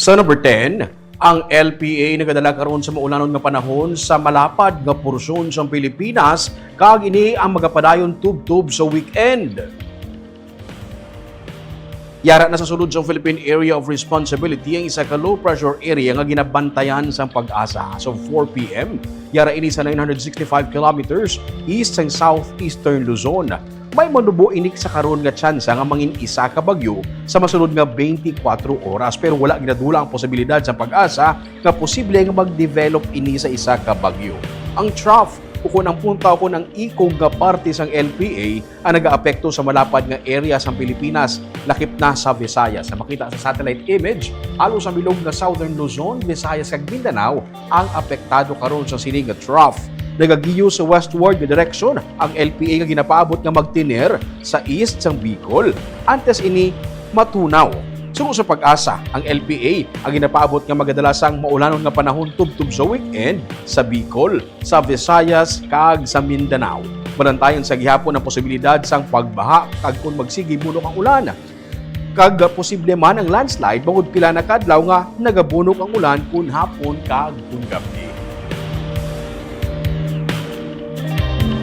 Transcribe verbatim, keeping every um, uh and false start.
Sa number ten, ang L P A nagadala karon sa maulanon nga panahon sa malapad nga porsyon sa Pilipinas, kag ini ang magapadayon tubtob sa weekend. Yara na sa sulod sa Philippine Area of Responsibility ang isa ka low pressure area nga ginabantayan sang PAGASA. As of four p m, yara ini sa nine hundred sixty-five kilometers east sang southeastern Luzon. May manubo ini sa karon nga tsansa nga mangin isa ka bagyo sa masunod nga twenty-four oras, pero wala ginadula ang posibilidad sa PAGASA nga posible nga mag-develop ini sa isa ka bagyo. Ang trough, ukon ang punta, ukon ang ikog nga parte sang L P A ang nagaapekto sa malapad nga area sang Pilipinas, lakip na sa Visayas. Sa makita sa satellite image, halos ang bilog nga Southern Luzon, Visayas, kag Mindanao ang apektado karon sa sini nga trough. Nagagiyo sa westward nga direksyon ang L P A nga ginapaabot nga magtener sa east sang Bicol. Antes ini, matunaw. Suno sa PAGASA, ang L P A ang ginapaabot nga magadala sang maulanon nga panahon tubtob sa weekend sa Bicol, sa Visayas, kag sa Mindanao. Malantayon sa gihapon ang posibilidad sang pagbaha kag kon magsigi bunok ang ulan. Kag posible man ang landslide bangod pila na ka adlaw nga nagabunok ang ulan kon hapon kag kon gabi.